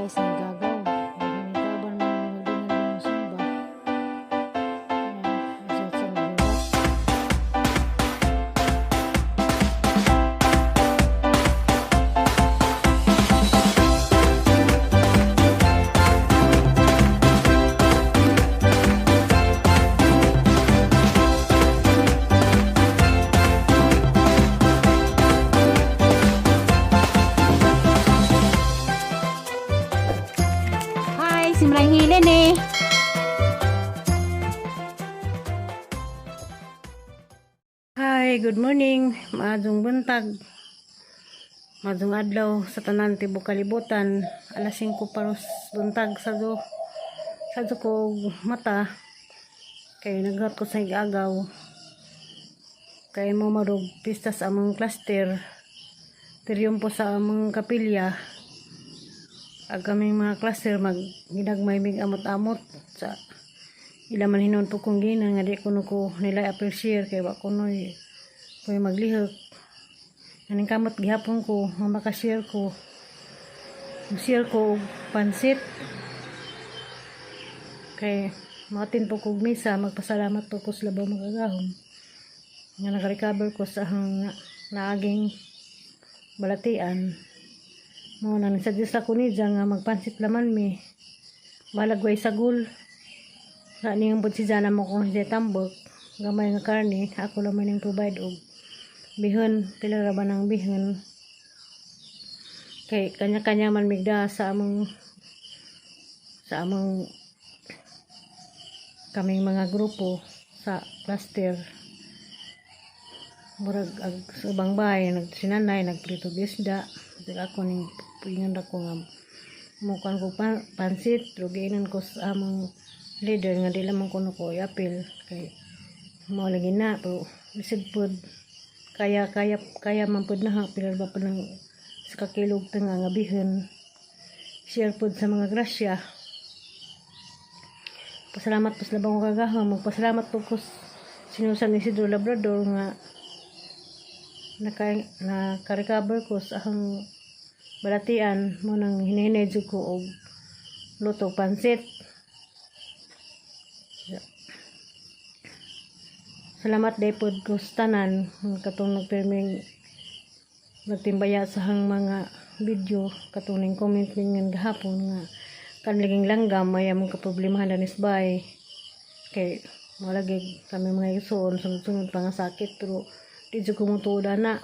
Sa Gagaw. Nagkaban man mi, magdingan mi sumba. Ayan, sa magliwat. Hi, si Mrang Hilen eh. Hi, good morning. Maadong buntag. Maadong adlaw sa tanan tibok kalibutan. Alas 5 paros buntag sa do. Sa do ko mata. Kay naghat ko sa igagaw. Kay mo marog pista sa among cluster. Triumpo sa among kapilya. Ag kaming mga cluster mag ginagmay mig amot-amot sa ila man hinon po kong ginan nga di kuno ko nila appreciate kay wa kunoy ko'y maglihok. Aning kamot gihapon ko nga makashare ko. Share ko og pansit. Kay matin po kog misa, magpasalamat po ko sa labaw makagahom nga nakarecover ko sa ahang naaging balatian. Mo na nagsuggest ako ni nga magpansit laman mi. Balagway sagol. Sa niyang si Jana mo kung siya tambok, gamay nga karne, ako lang man yung provide og bihon, pila ra ba ng bihon. Kay kanya-kanya man migda sa among kaming mga grupo sa cluster. Murag ag sa ubang bahay nagsinanay nagprito isda. Ako ning ingon ko nga mukuan ko pansit, pero giinan ko sa among leader nga di lamang kuno ko iapil kay mao lagi na, pero bisag pod kaya kaya kaya man pod na ha, pila ba pa ng sa kakilog ta nga nga bihon. Share pod sa mga grasya. Pasalamat po sa labang kagahom. Magpasalamat po ko Senyor San Isidro Labrador nga naka-recover ko sa ahang balatian. Mo nang hinihinay jud ko og luto pansit. Salamat day pod ko sa tanan katong nagpirming nagtimbaya sa hang mga video, katong ning comment ningan gahapon nga kan laging langgam may among kaproblemahan danis bay, kay malagi kami mga igsoon sunod-sunod pa nga sakit, pero di jud ko motuo na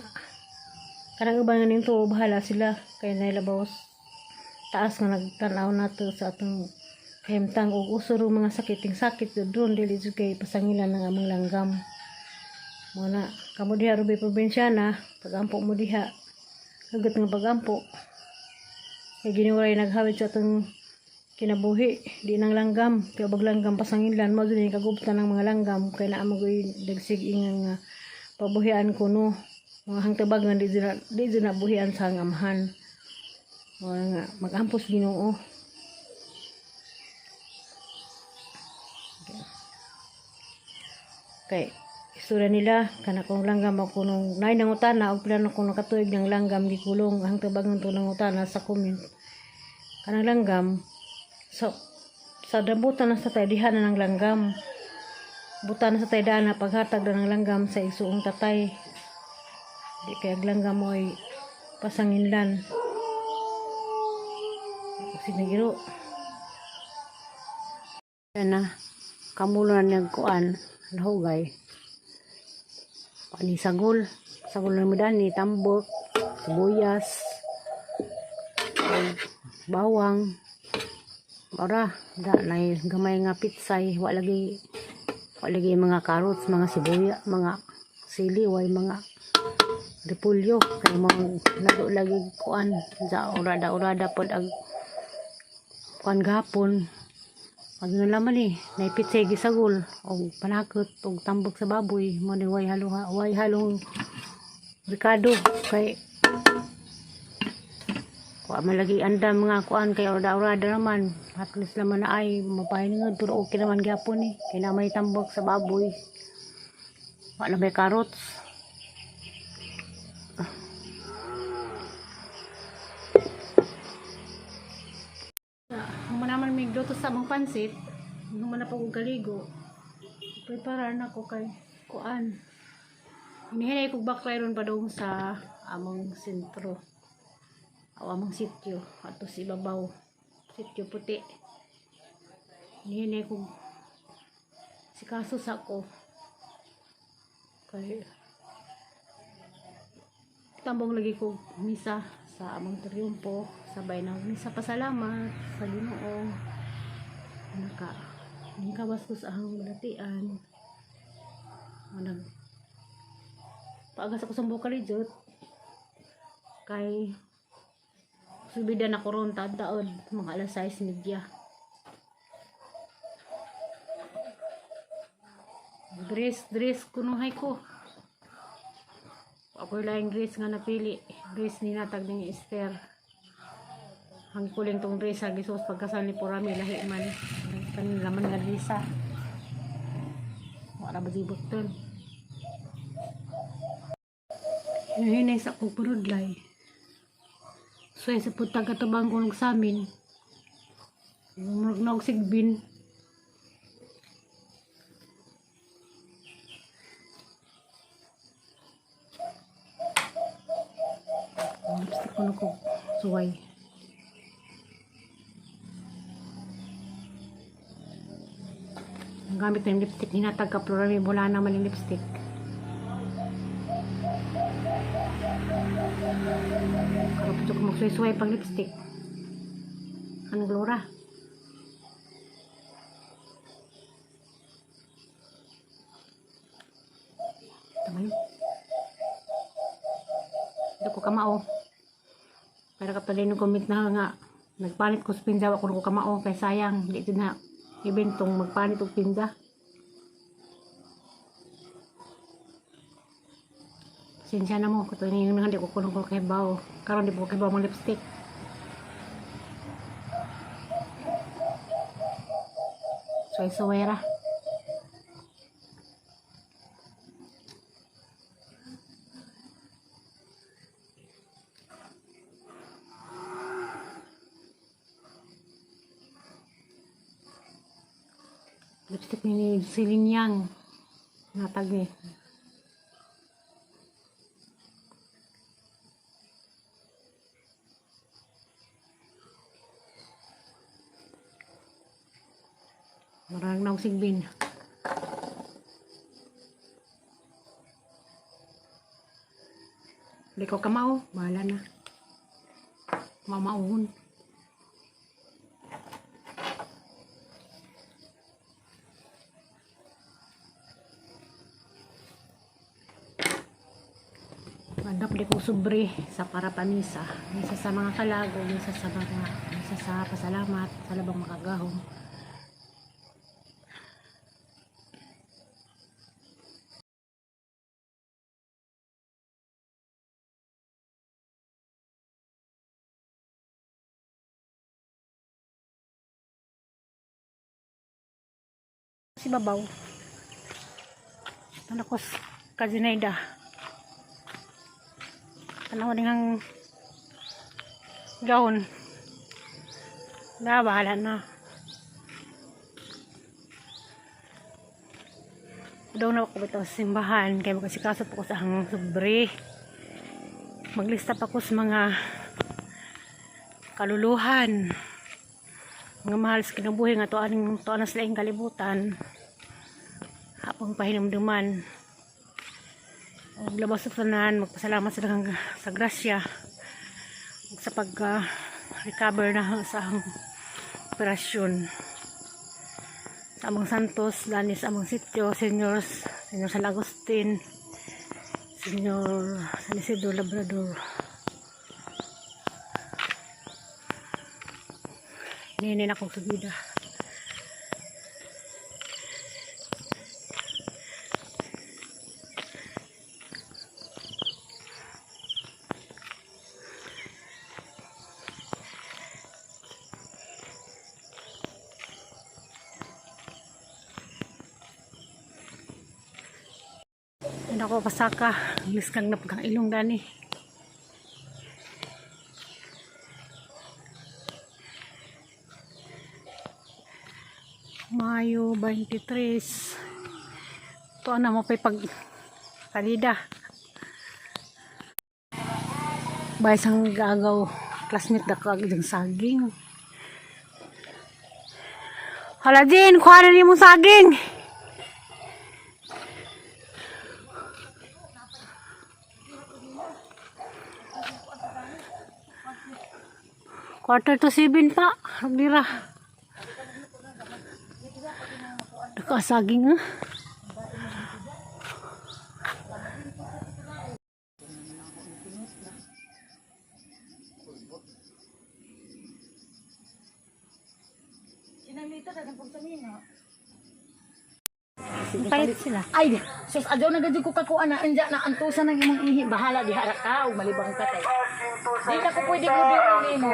kanang uban nga ning tuo, bahala sila kay nailabaw taas nga nagtan-aw nato sa atong kahimtang og uso ro mga sakit ting sakit jud ron, dili jud kay pasangilan ng among langgam. Mo na kamo diha rubi probinsyana, pagampo mo diha, hugot nga pagampo kay ginuray naghawid sa atong kinabuhi, di nang langgam kay bag langgam pasangilan mo jud ni kagubtan ng mga langgam kay naa magoy dagsig ingan nga pabuhian kuno mga hangtabagan, di jud na buhian sa amahan. Mo na nga magampos Ginoo. Kay istorya nila kana kong langgam ako nung nay nangutana og pila na ko nakatuig ng langgam gikulong ang tabangan to, nangutana sa comment kanang langgam. So sa dabutan na sa tay diha na ng langgam, butan na sa tay dana paghatag na ng langgam sa isuong tatay. Di kay ag langgam mo'y pasanginlan. Sinigiro yan na kamulo na nagkuan nahugay ani sagol, sagol na mo dani, tambok, sibuyas, ug bawang. Ora da nay gamay nga pitsay. Wa lagi mga carrots, mga sibuya, mga sili, way mga repolyo kay mo lago lagi kuan sa orada orada pod ag kuan gapon. Pag laman ni nay pitsay gisagol og panakot og tambok sa baboy mo ni, way halo, way halong rikado kay wa man lagi andam mga kuan kay orada orada naman. At least naman na ay mapahinungod, pero okay naman gyapon ni kay na may tambok sa baboy, wala may carrots. Nagluto sa among pansit. Human na po kong kaligo. Preparar na ko kay kuan. Hinihinay kog baklay ron padung sa among sentro. O among sityo. Ato sa ibabaw. Sityo puti. Hinihinay kog sikaso sa ko. Kay tambong lagi ko misa sa among triumpo, sabay na misa pasalamat sa Ginoo naka nakawas ko sa ahang balatian. Nag paagas ako sa bukal jud kay subida na ko ron taon mga alas 6:30. Dress dress kunuhay ko. Ako laing dress nga napili. Dress ni natag ni Esther. Ang kuling tong dress sa gisos pagkasal ni Purami, lahi man. Kanin laman nga dress ah. Wala ba di button. Hinahinay sa akong punudlay. So, sa putang katubang kunog sa amin. Murag na og sigbin. Lipstick ko na ko. Suway. Ang gamit na yung lipstick, hinatag ka plural, wala naman yung lipstick. Karapot ko magsuway-suway pag lipstick. Anong glora? Tama yun. Ito ko kamao. Pero kapag yung comment na nga, nagpalit ko sa pinza, ako ko kamao, kay sayang, di ito na eventong magpalit og pinza. Pasensya na mo, kung yung nga di ko kunong ko kay bao. Karon di ko kay bao mga lipstick. Suway-suway ra. Lipstick ni Celine Yang. Natag ni. Marang na sigbin. Hindi ko kamao. Bahala na. Mamauhon. Mandap di ko sobre sa para pamisa. Misa sa mga kalago, misa sa mga misa sa pasalamat, sa labang makagahom. Si babaw. Tanakos ka Zinaida. Tanaw ni ang gown. Na, bahala na. Daw na ako bitaw sa simbahan kay magkasikaso pa ko sa ang sobre. Maglista pa ko sa mga kaluluhan. Mga mahal sa kinabuhi nga tuan tuan na sila ing kalibutan. Hapong pahinumduman. Og labas sa tanan, magpasalamat sa daghang sa grasya ug sa pag recover na sa ang operasyon sa among Santos, dani sa among sityo, Senior, Senior San Agustin, Senior San Isidro Labrador. Ninin akong subida. Ano ko pasaka, liskang na pagkang ilong dani. Mayo 23. Ito na mo pa'y pag salida. Bay sang gagaw classmate da kag dang saging. Hala Jane, kuha na nimo saging. 6:45 pa. Dira. Nakasaging ah. Palit sila. Ay, sus, adyaw na gadyo ko kakuha na anja na antusan ng imong ihi. Bahala diha ra ka ug malibang ka kay. Di na ko pwede mo nimo.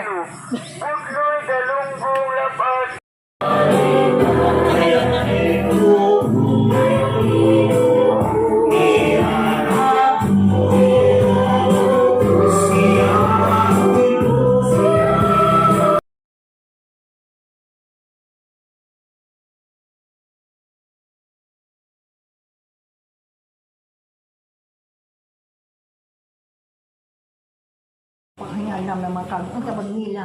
Pahingalam naman kami. Ang kabag nila.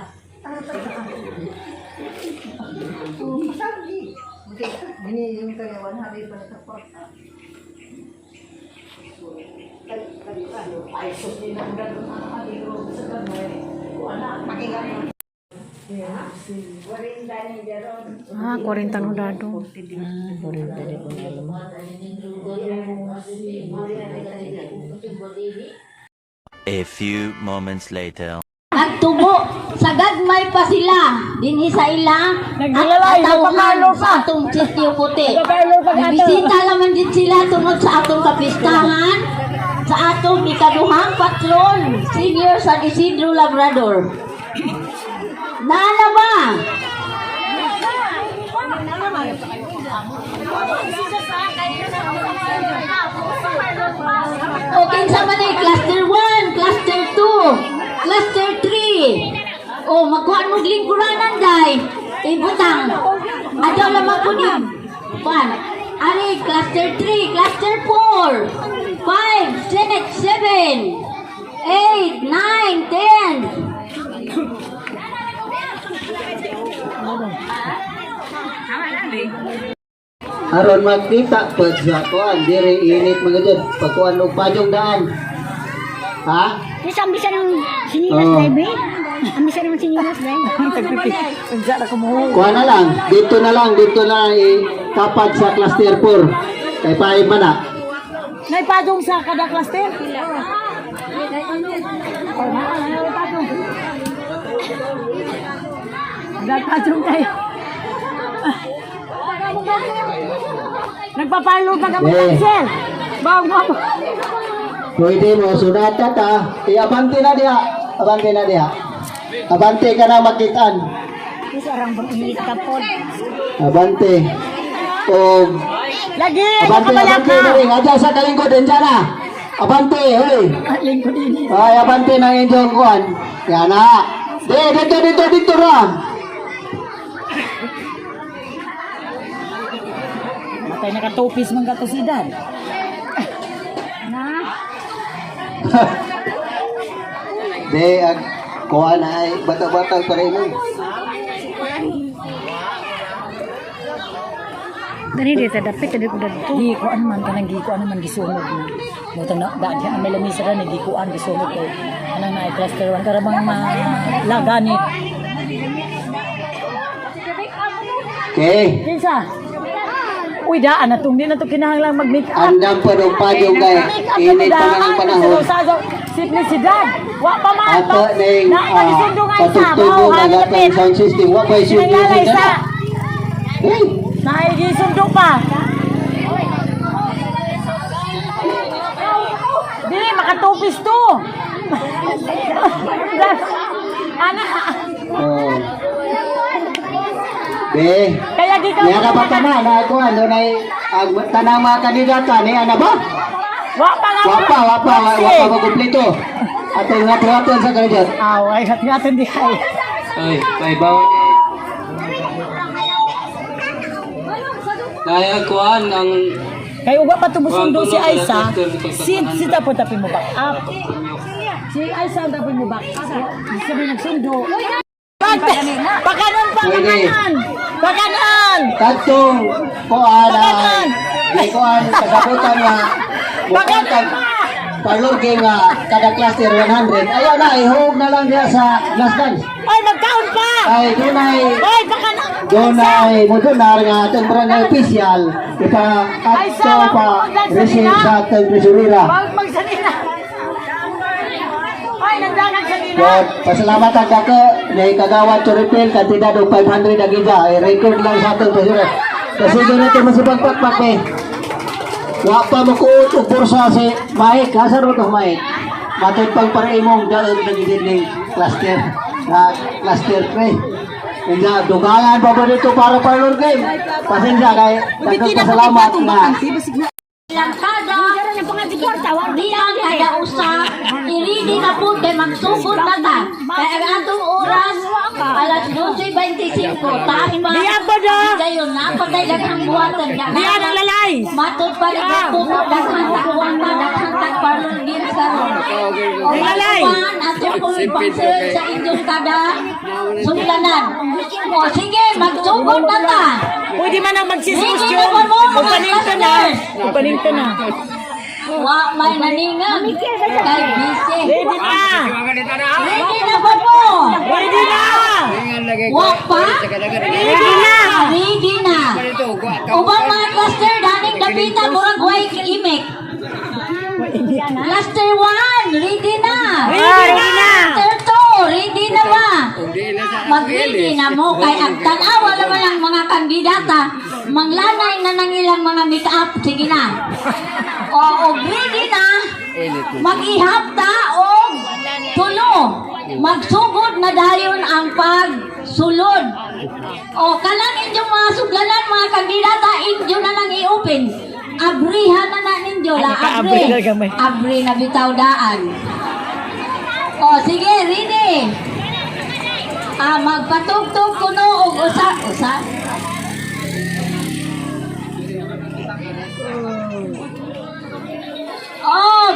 Ah, 40 no dado. A few moments later. At tubo, sa gagmay pa sila, dinhi sa ila, at katawhan sa atong sitio puti. Bisita laman din sila tungod sa atong kapistahan, sa atong ikaduhang patron, Senior San Isidro Labrador. Naala ba? O kinsa man ay cluster 1, cluster 2, cluster 3. O magkuan mo lingkuranan day. Ibutang. Adyaw lamang ko ni Kuan. Ari cluster 3, cluster 4, 5, 6, 7, 8, 9, 10. Aron magkita pag sa kuan diri init mga jud pagkuan og pajong daan. Ha? Yes, ang bisa ng sinilas, Oo. baby. Ang bisa ng sinilas, baby. Kuan na lang, dito na lang itapad sa cluster 4. Kay paay man na. Naipadong sa kada cluster. Nagpadong kayo. Nagpapalo pa kami Eh. sir. Bawang mo. Pwede mo sunata ta. Iabante na diha. Abante na diha. Abante ka na makitaan. Yes, arang bang init ka po. Abante. Og Lagi, abante, abante na rin. Adya sa kalingkod din na. Abante, hoy. Ay, abante na inyong kuan. Yan na. Di, dito, dito, dito ra. Matay nakatupis man ka to si Dan. Di, ag kuha na ay bata-bata pa rin. Eh. Dani dito dapit dito ko dadto. Gikuan man kanang gikuan man gisunog na. Mutang na daan siya ang lamisa ra ni gikuan gisunog kay anang naay cluster 1 karabang ma laganit. Okay. Kinsa? Uy, daan na tong di na to kinahanglan mag-make up. Andam pa ng pajong kay init pa man ang panahon. Simplicidad. Wa pa man. Ato ning Na gisundo nga isa. patugtubo Mao, na gatang sound system. Wa pa yung Kinahanglan music isa. na. Hey, Naigisundo pa. Di, makatupis to. Ana, Oh. Be, kaya di ka niya na ba tanan na kuan doon ay ang tanang mga kandidata niya na ba? Wa pa nga. Wa pa, wa pa, wa, wa pa makumpleto. Atong hati-haton sa kandidat. Aw, ay hati-hatin di ay. Ay, may bawon. Naya kuan ang Kay uwa pa tumusundo si Aisa, si tapon tapin mo back up. Si Aisa ang tapin mo back up. Sabi nagsundo. Pakanon pa, Pwede. pakanon! Pakanon! Katong kuan Pakanan! ay kuan kasabutan nga Pakanan mukuan parlor game nga kada cluster 100. Ayaw na ihog na lang diha sa last dance. Ay, magkaon pa! Ay dunay Ay, pakanon! dunay mo donar nga atong barangay official ipa Ay, adto sawa pa ko, magdag sa receive nila. sa atong treasurera. Wag magsanina! Ay, nandagan sanina! God, pasalamat ang dako ni Kagawad Choripil kantidad og 500 ang ija. Ay record lang sa atong treasurer. Kasi doon natin masipagpakpak eh. Wa pa mo kuot og bursa si Mike. Asa mo to Mike? Matod pang para imong daog na gid ning cluster na cluster 3. Inja, dugangan pa ba dito para parlor game? Pasensya kay daghang pasalamat na Langkada, bilang kada usa, iridi na po kay magsugod na ta. Kaya ang atong oras, alas 12:25, taas pa. Diyan po na! Dayon, napatay daghang buhatan. Diyan ang lalay! Matod pa rin po ko, daghang takuan pa, daghang tagparlor game karon. O Lalay! matuman, atong pong ipang-serve sa inyong kada suglanan. O sige, magsugod na ta. Pwede man ang magsismus Sige, yun. naman mo, mga Upaningta na. customers. Upaningta na. Wa may naningan. Kay busy. Ready na! Ready na ba mo? Ready na! Wa pa? Ready na! Ready na. Ubang mga cluster, daning dapita, murag way imik. Cluster 1, ready na. Ready na! Cluster 2, ready na ba? Mag-ready na mo kay ang tanawa naman ang mga kandidata. Manglanay na ng ilang mga make-up. Sige na. O, og ready na. Mag-ihap ta og tulo. Magsugod na dayon ang pagsulod. O kalang inyong mga suglanan, mga kandidata, inyo na lang i-open. Abrihan na na ninyo la, Naka-abri abri. na gamay. Abri na bitaw daan. O sige, ready. Ah, magpatugtog kuno og usa usa. Og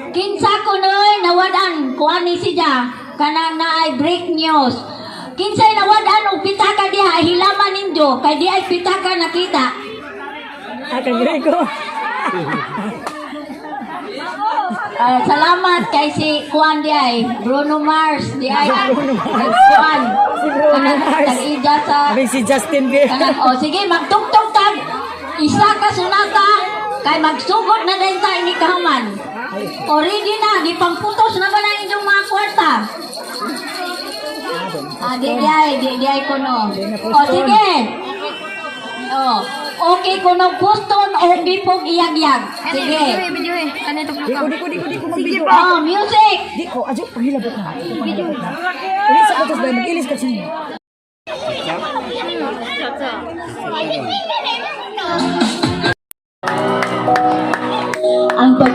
kinsa kunoy nawad-an kuan ni siya kanang naay break news. Kinsay nawad-an og pitaka diha hilaman ninyo kay di ay pitaka nakita. Ah, kagre ko. Ah, salamat kay si Kuan di ay Bruno Mars di ay ang Kuan. Si Bruno Kanang Mars. tag-ija sa Sabi si Justin Bieber. Kanang, o sige, magtugtog tag isa ka sunata kay magsugod na din ta ini kahuman. O ready na, gipangputos na ba na inyong mga kwarta? Ah, di ay kuno. O sige. O, okay kuno puston o gipog iyag-yag. Sige. Di ko, di ko, di ko, di ko magbidyo. Oh, music. Di ko, adyo, panghilabot na. Panghilabot na. Ulit sa kutos ba, mag-ilis ka sa inyo. Ang pag